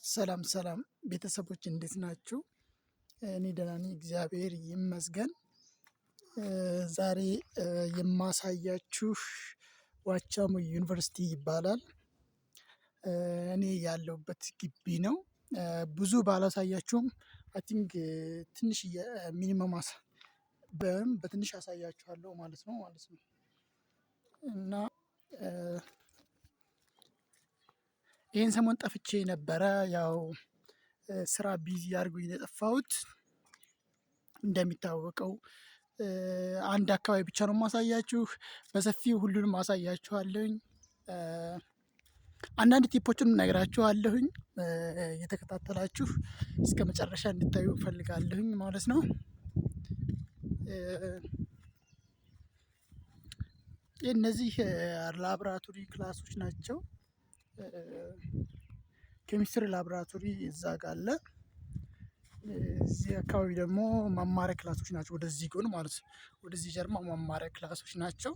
ሰላም ሰላም ቤተሰቦች እንዴት ናችሁ? እኔ ደህና ነኝ፣ እግዚአብሔር ይመስገን። ዛሬ የማሳያችሁ ዋቻሞ ዩኒቨርሲቲ ይባላል። እኔ ያለሁበት ግቢ ነው። ብዙ ባላሳያችሁም I think ትንሽ minimum በትንሽ አሳያችኋለሁ ማለት ነው። እና ይህን ሰሞን ጠፍቼ ነበረ። ያው ስራ busy አድርጎኝ ነው የጠፋሁት። እንደሚታወቀው አንድ አካባቢ ብቻ ነው የማሳያችሁ። በሰፊው ሁሉንም አሳያችኋለሁኝ። አንዳንድ tip ኦችን እነግራችኋለሁኝ። እየተከታተላችሁ እስከ መጨረሻ እንድታዩ እፈልጋለሁኝ ማለት ነው። እነዚህ laboratory class ኦች ናቸው። Chemistry laboratory እዛ ጋ አለ። እዚህ አካባቢ ደግሞ መማሪያ class ኦች ናቸው። ወደዚህ ጎን ማለት ነው። ወደዚህ ጀርባ መማሪያ class ኦች ናቸው።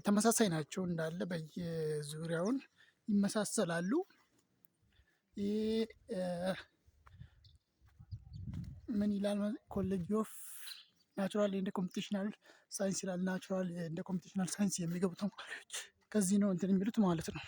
ተመሳሳይ ናቸው፣ እንዳለ በየዙሪያውን ይመሳሰላሉ። ይህ ምን ይላል? College of Natural and Computational Science ይላል። Natural and Computational Science የሚገቡ ተማሪዎች ከዚህ ነው እንትን የሚሉት ማለት ነው።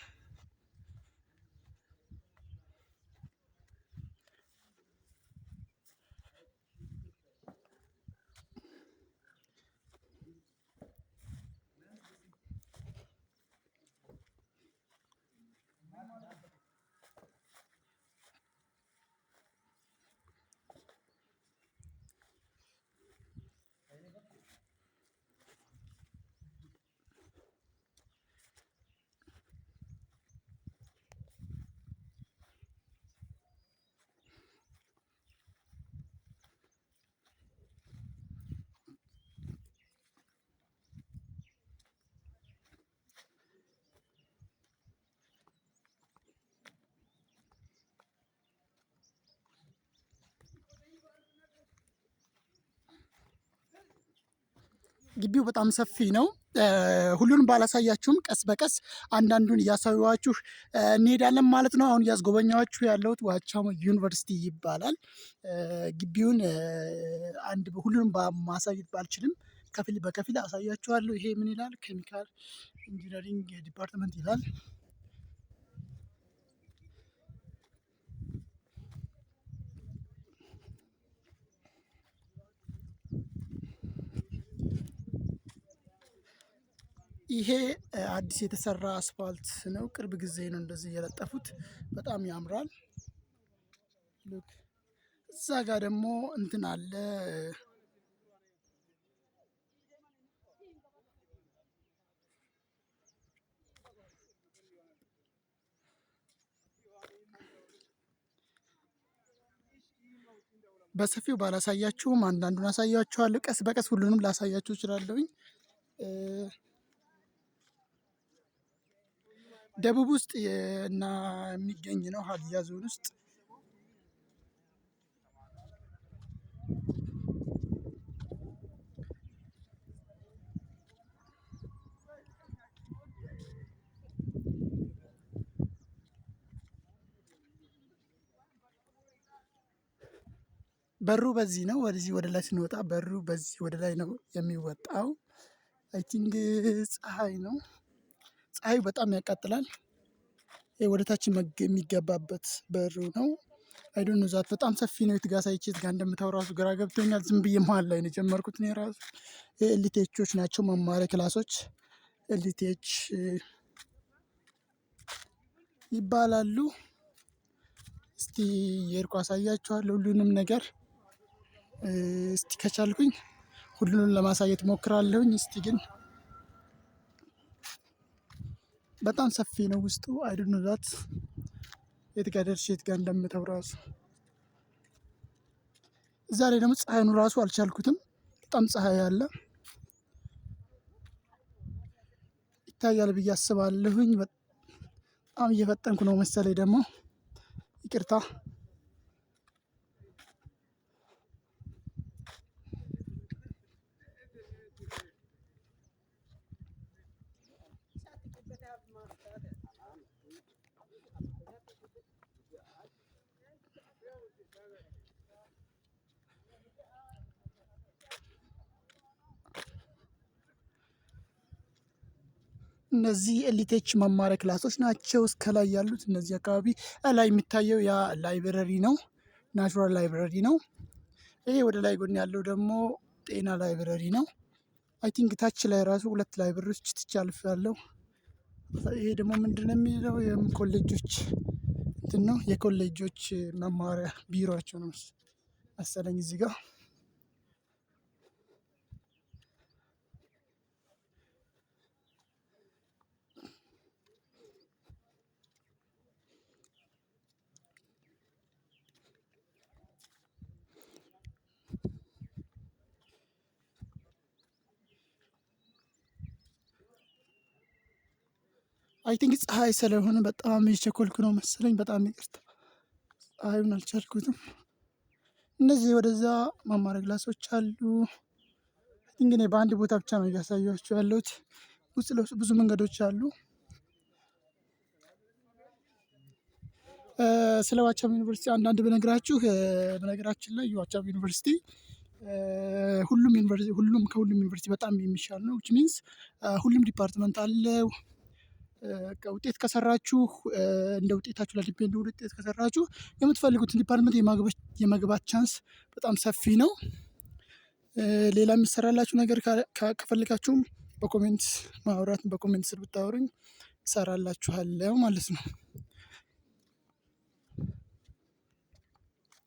ግቢው በጣም ሰፊ ነው። ሁሉንም ባላሳያችሁም ቀስ በቀስ አንዳንዱን እያሳዩዋችሁ እንሄዳለን ማለት ነው። አሁን እያስጎበኛችሁ ያለሁት ዋቻሞ ዩኒቨርሲቲ ይባላል። ግቢውን አንድ ሁሉንም ማሳየት ባልችልም ከፊል በከፊል አሳያችኋለሁ። ይሄ ምን ይላል? Chemical engineering department ይላል። ይሄ አዲስ የተሰራ አስፋልት ነው። ቅርብ ጊዜ ነው እንደዚህ የለጠፉት። በጣም ያምራል። Look፣ እዛ ጋር ደግሞ እንትን አለ። በሰፊው ባላሳያችሁም አንዳንዱን አሳያችኋለሁ። ቀስ በቀስ ሁሉንም ላሳያችሁ እችላለሁኝ። ደቡብ ውስጥ እና የሚገኝ ነው፣ ሀዲያ ዞን ውስጥ። በሩ በዚህ ነው። ወደዚህ ወደ ላይ ስንወጣ በሩ በዚህ ወደ ላይ ነው የሚወጣው። I think ፀሐይ ነው። ፀሐዩ በጣም ያቃጥላል። ይሄ ወደ ታች የሚገባበት በሩ ነው። I don't know that በጣም ሰፊ ነው። የት ጋር ሳይቼ የት ጋር እንደምታው ራሱ ግራ ገብቶኛል። ዝም ብዬ መሀል ላይ ነው የጀመርኩት እኔ ራሱ። LTH ኦች ናቸው መማሪያ class ኦች፣ LTH ይባላሉ። እስቲ የርኩ አሳያችኋለሁ ሁሉንም ነገር። እስቲ ከቻልኩኝ ሁሉንም ለማሳየት ሞክራለሁኝ። እስቲ ግን በጣም ሰፊ ነው ውስጡ። I don't know that የት ጋር ደርሼ የት ጋር እንደምተው ራሱ። እዛ ላይ ደግሞ ፀሐዩን ራሱ አልቻልኩትም። በጣም ፀሐይ አለ። ይታያል ብዬ አስባለሁኝ። በጣም እየፈጠንኩ ነው መሰለኝ ደግሞ፣ ይቅርታ። እነዚህ ኤሊቴች መማሪያ class ኦች ናቸው። እስከ ላይ ያሉት እነዚህ አካባቢ ላይ የሚታየው ያ library ነው። Natural library ነው። ይሄ ወደ ላይ ጎን ያለው ደግሞ ጤና library ነው። I think ታች ላይ ራሱ ሁለት library ዎች ትቼ አልፌያለሁ። ይሄ ደግሞ ምንድነው የሚለው የኮሌጆች እንትን ነው፣ የኮሌጆች መማሪያ ቢሮአቸው ነው መሰለኝ እዚህ ጋር። I think ፀሀይ ስለሆነ በጣም እየቸኮልኩ ነው መሰለኝ፣ በጣም ይቅርታ፣ ፀሀዩን አልቻልኩትም። እነዚህ ወደዛ መማሪያ class ኦች አሉ። I think እኔ በአንድ ቦታ ብቻ ነው እያሳየኋችሁ ያለሁት። ውስጥ ለውስጥ ብዙ መንገዶች አሉ። ስለ ዋቸሞ ዩኒቨርሲቲ አንዳንድ ብነግራችሁ፣ በነገራችን ላይ የዋቸሞ ዩኒቨርሲቲ ሁሉም ዩኒቨርሲቲ ሁሉም ከሁሉም ዩኒቨርሲቲ በጣም የሚሻል ነው። Which means ሁሉም department አለው። ውጤት ከሰራችሁ፣ እንደ ውጤታችሁ ላይ depend ውጤት ከሰራችሁ የምትፈልጉትን department የመግባት chance በጣም ሰፊ ነው። ሌላ የሚሰራላችሁ ነገር ከፈለጋችሁም በ comment ማውራት፣ በ comment ስር ብታወሩኝ እሰራላችኋለሁ ማለት ነው።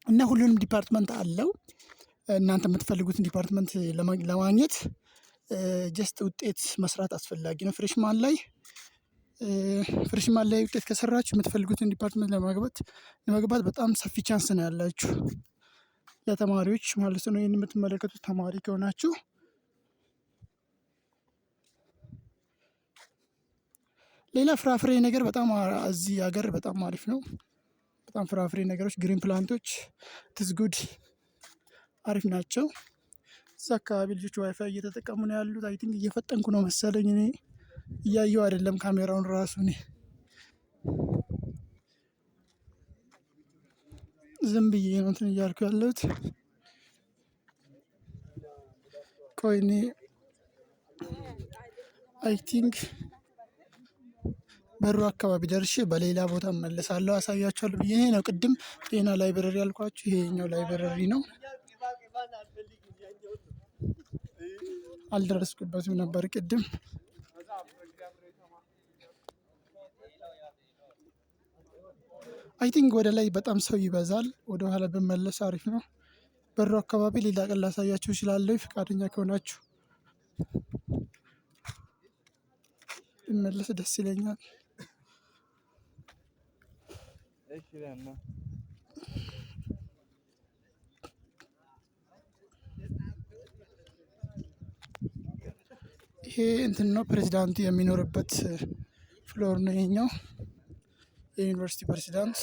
እና ሁሉንም department አለው። እናንተ የምትፈልጉትን department ለማግኘት just ውጤት መስራት አስፈላጊ ነው። Freshman ላይ ውጤት ከሰራችሁ የምትፈልጉትን department ለመግባት በጣም ሰፊ chance ነው ያላችሁ፣ ለተማሪዎች ማለት ነው። ይሄን የምትመለከቱት ተማሪ ከሆናችሁ። ሌላ ፍራፍሬ ነገር በጣም እዚህ ሀገር በጣም አሪፍ ነው። በጣም ፍራፍሬ ነገሮች፣ green plant ኦች it's good፣ አሪፍ ናቸው። እዛ አካባቢ ልጆች ዋይፋይ እየተጠቀሙ ነው ያሉት። I think እየፈጠንኩ ነው መሰለኝ፣ እኔ እያየሁ አይደለም ካሜራውን ራሱ፣ እኔ ዝም ብዬ ነው እንትን እያልኩ ያለሁት። ቆይ፣ እኔ I think በሩ አካባቢ ደርሼ በሌላ ቦታ እመለሳለሁ፣ አሳያችኋለሁ ብዬ። ይሄ ነው ቅድም ጤና library ያልኳችሁ፣ ይሄኛው library ነው። አልደረስኩበትም ነበር ቅድም። I think ወደ ላይ በጣም ሰው ይበዛል። ወደ ኋላ ብመለስ አሪፍ ነው። በሩ አካባቢ ሌላ ቀን ላሳያችሁ እችላለሁ፣ ፈቃደኛ ከሆናችሁ ብመለስ ደስ ይለኛል። እሺ ለና። ይሄ እንትን ነው፣ ፕሬዚዳንቱ የሚኖርበት floor ነው ይሄኛው፣ የዩኒቨርሲቲ ፕሬዚዳንት።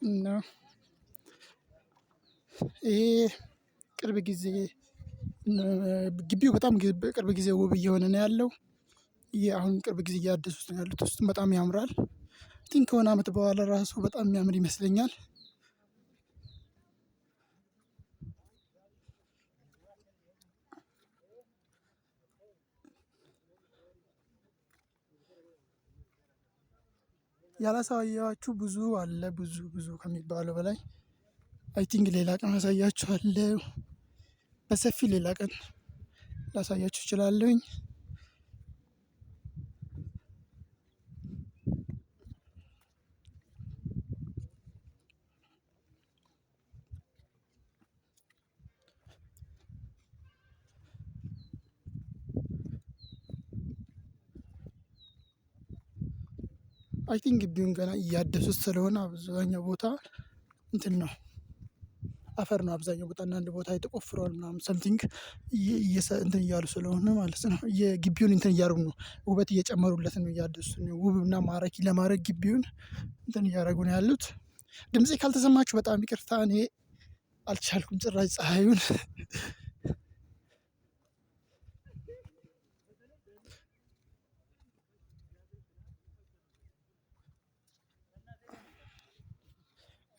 እና ይሄ ቅርብ ጊዜ ግቢው በጣም ቅርብ ጊዜ ውብ እየሆነ ነው ያለው። ይሄ አሁን ቅርብ ጊዜ እያደሱት ነው ያሉት። ውስጡም በጣም ያምራል። Think ከሆነ አመት በኋላ ራሱ በጣም የሚያምር ይመስለኛል። ያላሳየኋችሁ ብዙ አለ፣ ብዙ ብዙ ከሚባለው በላይ። I think ሌላ ቀን አሳያችኋለሁ። በሰፊ ሌላ ቀን ላሳያችሁ እችላለሁኝ። I think ግቢውን ገና እያደሱት ስለሆነ አብዛኛው ቦታ እንትን ነው፣ አፈር ነው አብዛኛው ቦታ፣ እና አንድ ቦታ ተቆፍሯል ምናምን something እንትን እያሉ ስለሆነ ማለት ነው። የግቢውን እንትን እያደረጉ ነው፣ ውበት እየጨመሩለት ነው፣ እያደሱት ነው። ውብና ማራኪ ለማድረግ ግቢውን እንትን እያደረጉ ነው ያሉት። ድምፄ ካልተሰማችሁ በጣም ይቅርታ። እኔ አልቻልኩም ጭራሽ ፀሐዩን።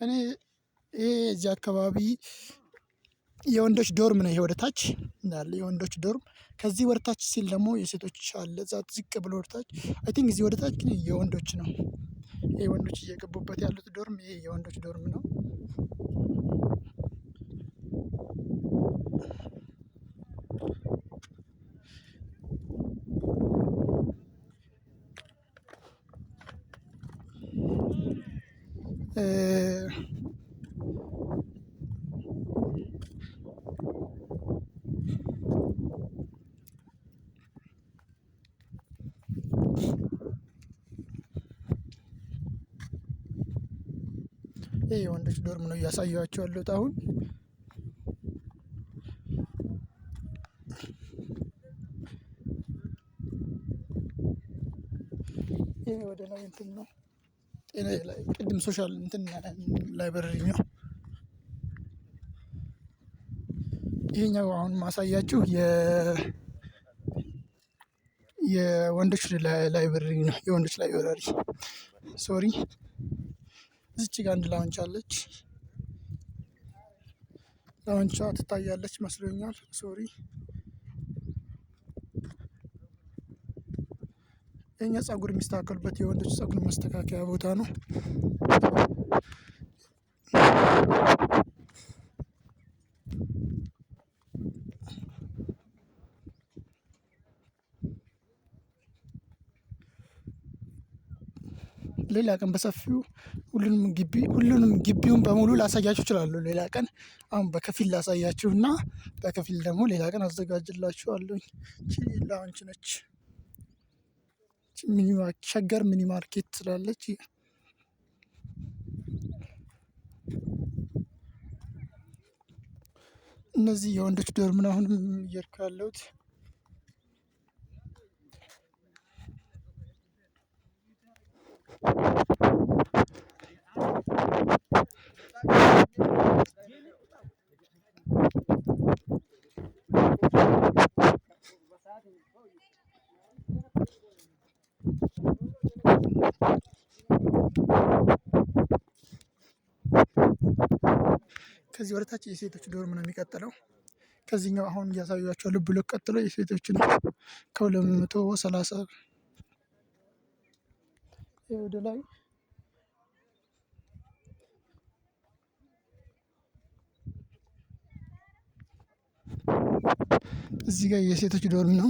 እኔ ይሄ እዚህ አካባቢ የወንዶች dorm ነው። ይሄ ወደ ታች እንዳለ የወንዶች dorm። ከዚህ ወደ ታች ሲል ደግሞ የሴቶች አለ። እዛ ዝቅ ብሎ ወደ ታች I think እዚህ ወደ ታች ግን የወንዶች ነው። ይሄ ወንዶች እየገቡበት ያሉት dorm ይሄ የወንዶች dorm ነው። ይሄ የወንዶች dorm ነው እያሳየኋቸው ያለሁት አሁን። ይሄ ወደ ላይ እንትን ነው። ጤና ላይ ቅድም social እንትን library ነው። ይሄኛው አሁን ማሳያችሁ የወንዶች library ነው። የወንዶች library sorry። እዚች ጋር አንድ lounge አለች። lounge ዋ ትታያለች መስሎኛል። Sorry። የኛ ፀጉር የሚስተካከሉበት የወንዶች ፀጉር ማስተካከያ ቦታ ነው። ሌላ ቀን በሰፊው ሁሉንም ግቢውን በሙሉ ላሳያችሁ እችላለሁ። ሌላ ቀን አሁን በከፊል ላሳያችሁና በከፊል ደግሞ ሌላ ቀን አዘጋጅላችኋለሁኝ። ይቺ lounge ነች። ሸገር mini market ስላለች እነዚህ የወንዶች dorm ነው አሁንም እየሄድኩ ያለሁት። ከዚህ ወደ ታች የሴቶች dorm ነው የሚቀጥለው። ከዚህኛው አሁን እያሳዩዋቸው block ቀጥሎ የሴቶች ነው። ከ230 ወደ ላይ እዚህ ጋር የሴቶች dorm ነው።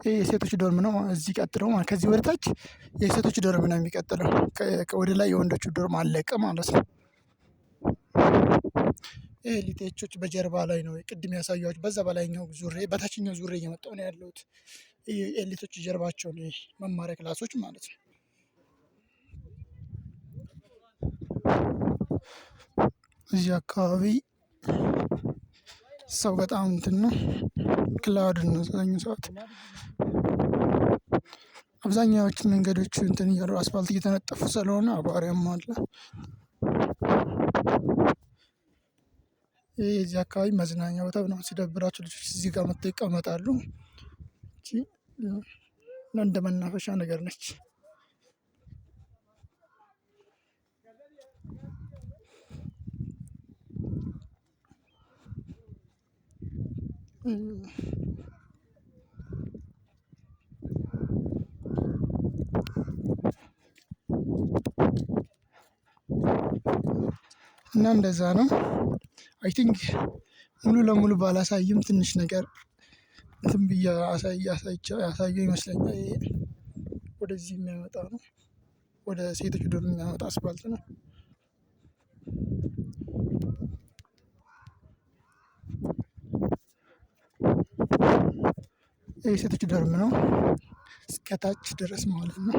ይሄ የሴቶች dorm ነው። እዚህ ቀጥሎ ማለት ከዚህ ወደ ታች የሴቶች dorm ነው የሚቀጥለው። ወደ ላይ የወንዶቹ dorm አለቀ ማለት ነው። ይሄ ሊቴቾች በጀርባ ላይ ነው ቅድም ያሳየኋችሁ። በዛ በላይኛው ዙሬ በታችኛው ዙሬ እየመጣሁ ነው ያለሁት። elite ኦች ጀርባቸው ነው መማሪያ class ኦች ማለት ነው። እዚህ አካባቢ ሰው በጣም እንትን ነው። Cloud ነው አብዛኛው ሰዓት አብዛኛዎቹ መንገዶች እንትን እያሉ አስፋልት እየተነጠፉ ስለሆነ አቧራም አለ። ይሄ የዚህ አካባቢ መዝናኛ ቦታ ነው። ሲደብራቸው ልጆች እዚህ ጋር መጥተው ይቀመጣሉ። እቺ እንደ መናፈሻ ነገር ነች። እና እንደዛ ነው። I think ሙሉ ለሙሉ ባላሳይም ትንሽ ነገር እንትን ብዬ ያሳየው ይመስለኛል። ይሄ ወደዚህ የሚያመጣ ነው። ወደ ሴቶች dorm የሚያመጣ አስፋልት ነው። የሴቶች dorm ነው። እስከታች ድረስ ማለት ነው።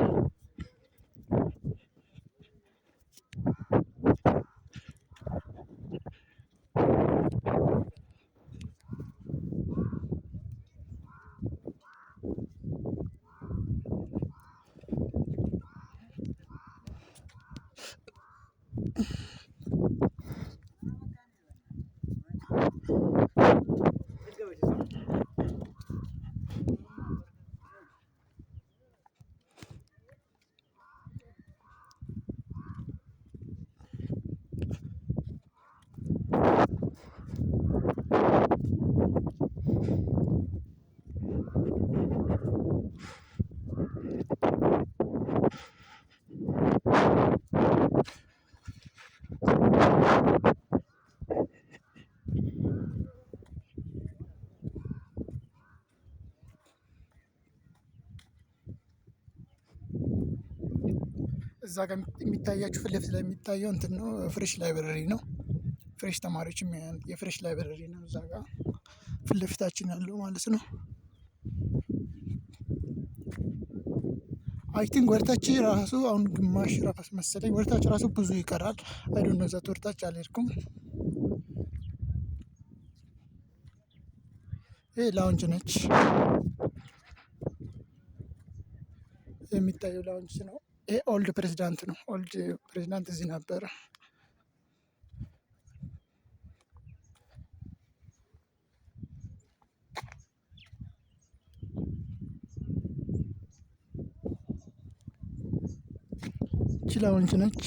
እዛ ጋር የሚታያችሁ ፊት ለፊት ላይ የሚታየው እንትን ነው፣ fresh library ነው። Fresh ተማሪዎችም የ fresh library ነው እዛ ጋር ፊት ለፊታችን ያለው ማለት ነው። I think ወደታች ራሱ አሁን ግማሽ ራሱ መሰለኝ፣ ወደታች ራሱ ብዙ ይቀራል። I don't know that ወደታች አልሄድኩም። ይሄ lounge ነች፣ የሚታየው lounge ነው። ይሄ old president ነው። Old president እዚህ ነበረ። እቺ lounge ነች።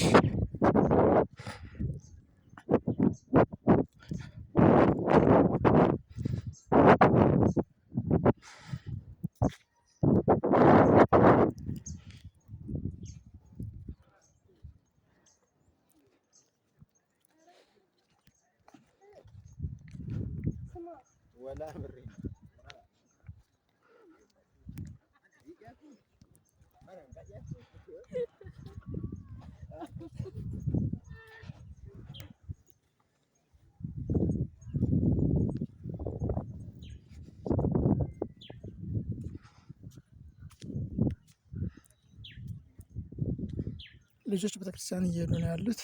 ልጆች ቤተክርስቲያን እየሄዱ ነው ያሉት።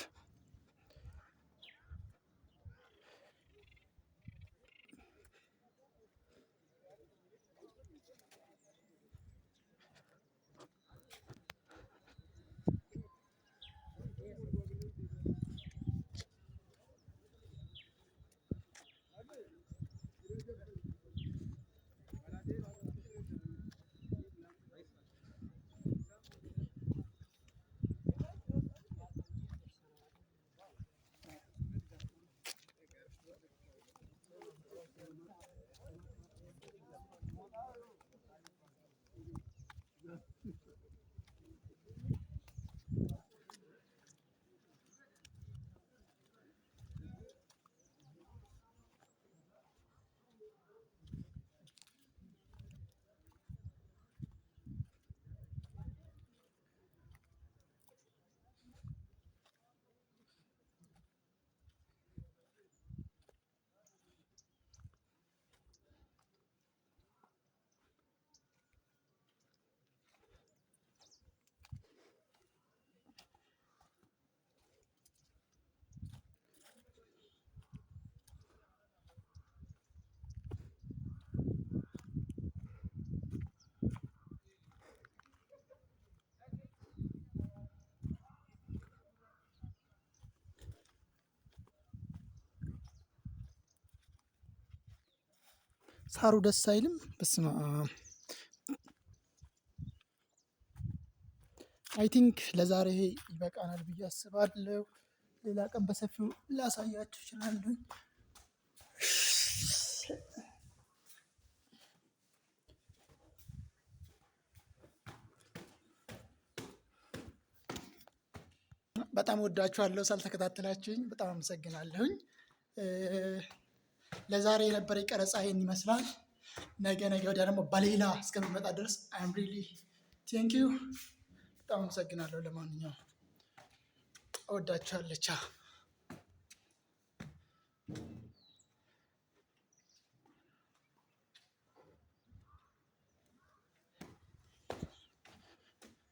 ሳሩ ደስ አይልም? በስመ አብ። I think ለዛሬ ይበቃናል ብዬ አስባለሁ። ሌላ ቀን በሰፊው ላሳያችሁ እችላለሁ። በጣም ወዳችኋለሁ። ሳልተከታተላችሁኝ በጣም አመሰግናለሁኝ። ለዛሬ የነበረ ቀረጻ ይሄን ይመስላል። ነገ ነገ ወዲያ ደግሞ በሌላ እስከምመጣ ድረስ I'm really thank you፣ በጣም አመሰግናለሁ። ለማንኛውም እወዳችኋለሁ። ቻው።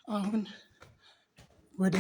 አሁን ወደ